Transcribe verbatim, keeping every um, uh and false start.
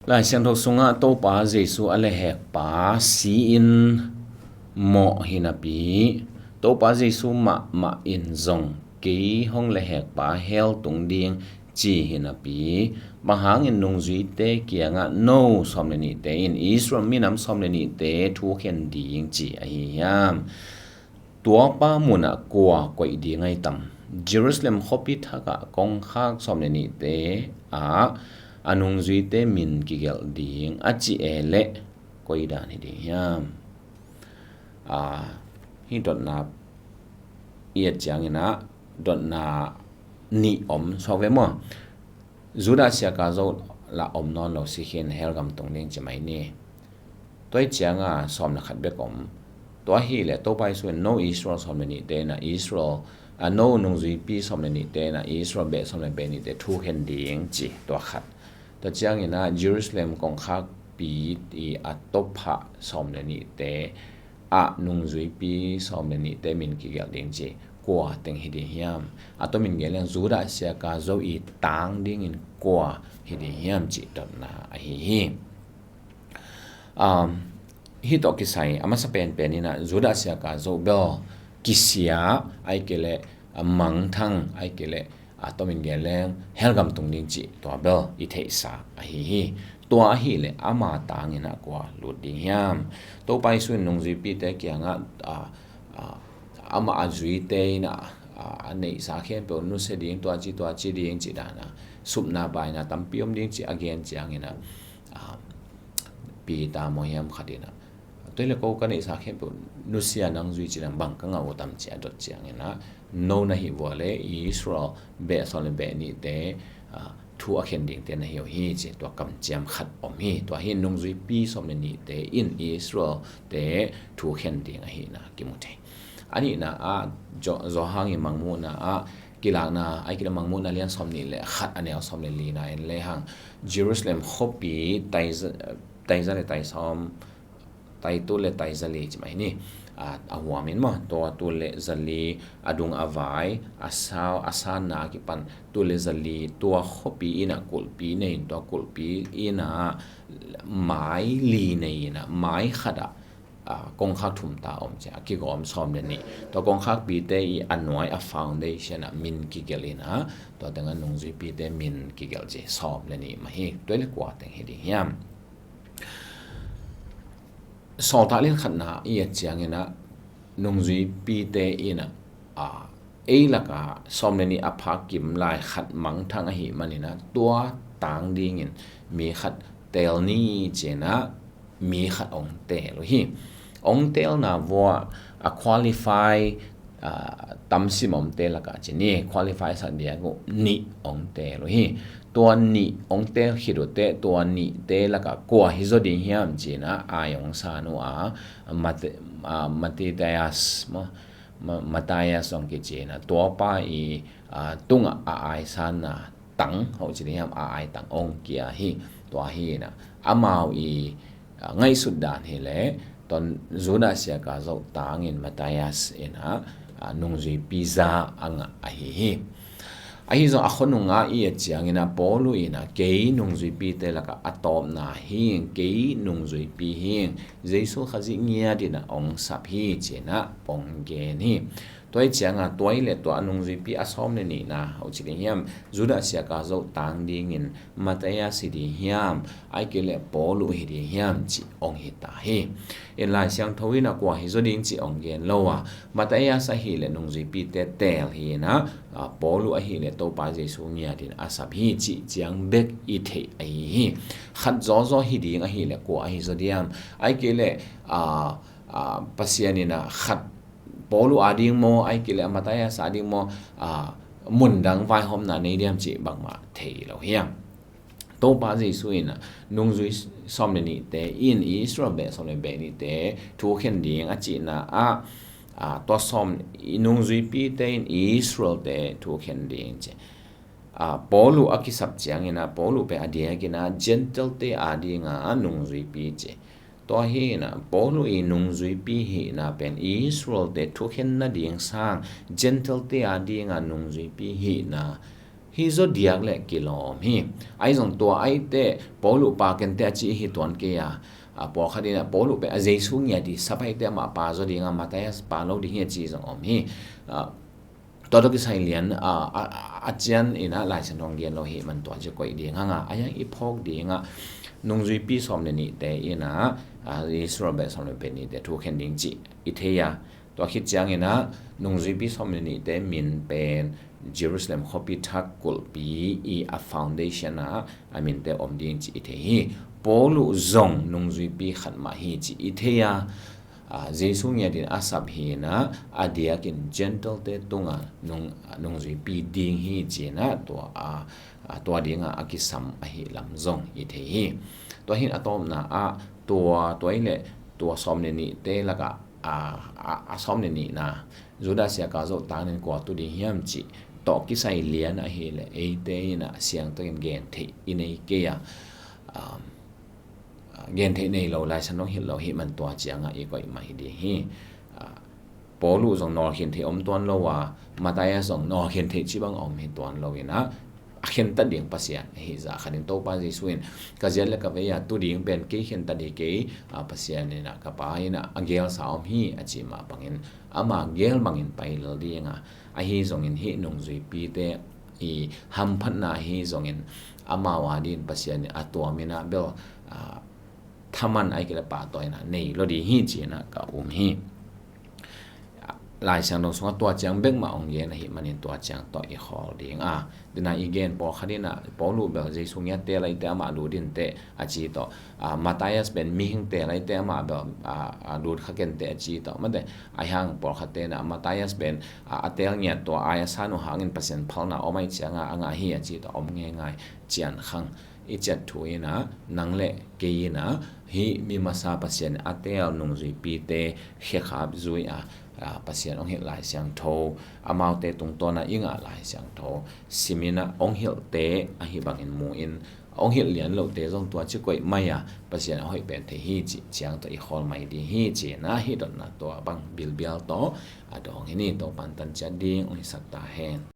Lai Siangtho sungah Topa Jesu a lehhekpa si-in mawh hi napi, Topa Jesu mahmah in zong kei hong lehhekpa hell tung ding ci hi napi, bang hangin nungzuite kiangah no sawm le nihte in Israel minam sawm le nihte thu khen ding ci ahi hiam? Tuapa munah kua koih ding ahi tam? Jerusalem khuapi thakah kongkhak sawm le nihte ah a nungzuite min kigelh ding a cih e leh koi dan hi ding hiam? Ah, hih dotna i et ciangin ah dotna nih om suak ve maw? Judah siaka zo lah om nawn lo, si khin hell gam tung ding ci mai ni. Tua hi cianga sawm le khat bek om. Tua hi leh Topa Jesu in no Israel sawm le nihte in ah Israel, a no nungzuipi sawm le nihte in ah Israel beh sawm le beh nihte thu khen ding ci, tua khat. Tua ciangin ah Jerusalem kongkhakpi i a tophah sawm le nihte ah nungzuipi sawm le nihte min kigelh ding ci, kua teng hi ding hiam? A tomin gen leng Judah siaka zo i tang dingin kua hi ding hiam cih dotna ahi hi. Um, hih tawh kisai a masa penpen in ah Judah siaka zo bel kisia, ai kei leh a mangthang, ai kei leh a tomin gen leng hell gam tung ding cih tua bel i theihsa ahi hi. Tua ahi leh ama tangin ah kua lut ding hiam? Topa Jesu in nungzuipite kiangah a, a, amah a zuite in ah a, a neihsa khempeuh nusia ding, tua ci tua ci ding cih dan a, supna baina tampi om ding cih a gen ciangin ah, a, Peter maw hiam khat in ah, tua hi leh ko ka neihsa khempeuh nusia, nang zui ci leng bang ka ngah uh tam ci a dot ciangin ah, no na hih vua leh Israel beh sawm le beh nihte, a, thu a khen dingte na hi uh hi ci, tua kamciam khat om hi. Tua hi nungzuipi sawm le nihte in Israel-te thu khen ding ahihna kimu thei. A nihna ah, Johan i mangmuhna ah, Kilakna, ai kei leh mangmuhna lian sawm nih le khat a neu sawm le lina en lehang, Jerusalem khuapi taiza, taiza le taisawm, taitu le taiza li ci mai ni. A, a huam in maw, tua tul le zali, a dung a vai, a sau, a sanna a kipan tul le zali, tua khuapi in ah kulhpi nei in, tua kulhpi in ah mai li nei in ah, mai khat ah, a, kongkhak thum ta om ci a, a kigawm sawm le nih. Tua kongkhakpite i a nuai a foundation ah min kigelh in ah, tua tengah nungzuipite min kigelh ci sawm le nih mah hi. Tua hi leh kua teng hi ding hiam? Sawltak lian khatna i et ciangin ah nungzuipite in ah, a, ei lakah sawm le nih a phak kim lai khat mangthang ahih manin ah tua tang dingin mi khat teel ni ci-in ah mi khat ong teel uh hi. Ong teelna vua a qualify, a, tamsim omte lakah ci ni, qualify sak diak uh nih ong teel uh hi. Tua nih ong teel khit uh teh, tua nihte lakah kua hi zaw ding hiam ci-in ah ai ong san uh a, Mate-, a, Mattathias maw, Ma-, Matthias ong kici-in ah, tuapa i, a, tungah a aisanna tang, hoih ci ding hiam, a ai tang ong kia hi. Tua hi in ah, amau i, a, ngaihsut dan hi leh, tua Judah siaka zo tangin Matthias in ah, a, nungzuipi za a ngah ahi hi. Ahi zong a khuanungah i et ciangin ah Paulu in ah kei nungzuipite lakah a tawpna hi ing, kei nungzuipi hi ing, Jesu Khazih ngiat in ah ong sap hi ci-in ah ong gen hi. Tua hi ciangah tua hi leh tua a nungzuipi a sawm le nihna, hoih ci ding hiam, Judah siaka zo tang dingin Matthias hi ding hiam, ai kei leh Paulu hi ding hiam cih ong hi ta hi. In Lai Siangtho in ah kua hi zaw ding cih ong gen lo a, Matthias ahih leh nungzuipite teel hi in ah, a, Paulu ahih leh Topa Jesu ngiat in a sap hi cih ciang bek i theih ahi hi. Khat zawzaw hi ding ahih leh kua ahi zaw diam, ai kei leh, a, a, Pasian in ah khat Paulu a ding maw, ai kei leh Matthias a ding maw, a, mundang vaihawmna nei diam cih bangmah thei lo hiam? Topa Jesu in ah nungzui sawm le nihte in Israel beh sawm le beh nihte thu khen ding a cihna ah, a, tua sawm, i nungzuipite in Israelte thu khen ding ci. A, Paulu a kisap ciangin ah, Paulu pen a diakin ah Gentile-te a dingah a nungzuipi ci. Tua hi in ah, Paulu i nungzuipi hihna pen Israelte thukhen nading sang Gentile-te a dingah nungzuipi hihna hi zaw diak le kilawm hi. Ahi zong tua aite Paulu pa kente a ci hi tuan kei a, a pawlkhat in a Paulu pen a Jesu ngiat i sap aite amah pa zaw ding a, Matthias pa lo ding hi a ci zong om hi. A, tua tawh kisai lian a, a, a cian in a Lai Siangtho hong gen lo hi man tua ci koih ding hang a, a yang i phawk ding a nungzuipi sawm le nihte in a, a, Israel beh sawm le nihte thu khen ding ci i thei a, tua khit ciangin a nungzuipi sawm le nihte min pen Jerusalem khuapi thak kulhpi i a foundation a a minte om ding ci i thei hi. Paulu zong nungzuipi khat mah hi ci i thei a, a, Jesu ngiat in a sap hi in a, a diakin Gentile-te tungah nung, nungzuipi ding hi ci in a tua, a, a, tua dingah a kisam ahi lam zong i thei hi. Tua hi in a tawpna ah tua, tua hi leh tua sawm le nihte lakah a, a, a sawm le nihna Judas Iskariot tangin kua tu ding hiam cih tawh kisai lian ahih leh eite in a siangtho in gen theih i nei kei a, um, gen theih nei lo, Lai Siangtho hilh lo hi man tua ciangah i koih mai ding hi. A, Paulu zong nawlkhin theih om tuan lo a, Matthias zong nawlkhin theih cih bang a om hi tuan lo in a, a khentat ding Pasian ahi zah khat in Topa Jesu in ka ziat le ka vei a tu ding pen kei khentat hi kei, a, Pasian in a ka Pa in a a gelsa om hi a ci mah bangin ama gel bangin pai lel ding a, ahi zongin hih nungzuipite i hamphatna ahi zongin amau a dingin Pasian in a tuam in a bel, a, thaman ahih kei leh pahtawi in a nei lo ding hi ci in a ka um hi. Lai Siangtho sungah tua ciang bek mah hong gen ahih manin tua ciang tawh i khawl ding a, tua in a i gen pawlkhat in a Paulu bel Jesu ngiat teel a, eite amah lut in teh a ci tawh, a, Matthias pen mihing teel a, eite amah bel, a, a, lut kha ken teh a ci tawh mate. Ahi hang pawlkhatte in a Matthias pen, a, a teel ngiat tua a, a san uh hangin Pasian phalna om ahih ciangah a ngah hi a ci tawh om ngeingai cian khang. I ciat thu in a nang le kei in a hih mi masa Pasian a teel nungzuipite khekhap zui a, a, Pasian hong hilh Lai Siangtho, amaute tungtawn a i ngah Lai Siangtho sim in a hong hilhte ahih bangin mu in, hong hilh lian lote zong tua ci koih mai a Pasian a hoih pen thei hi cih ciang tawh i khawl mai ding hi ci in a hih dotna tua bang bilbial tawh a dawng hi ni. Topa'n tan ciat ding hong hisak ta hen.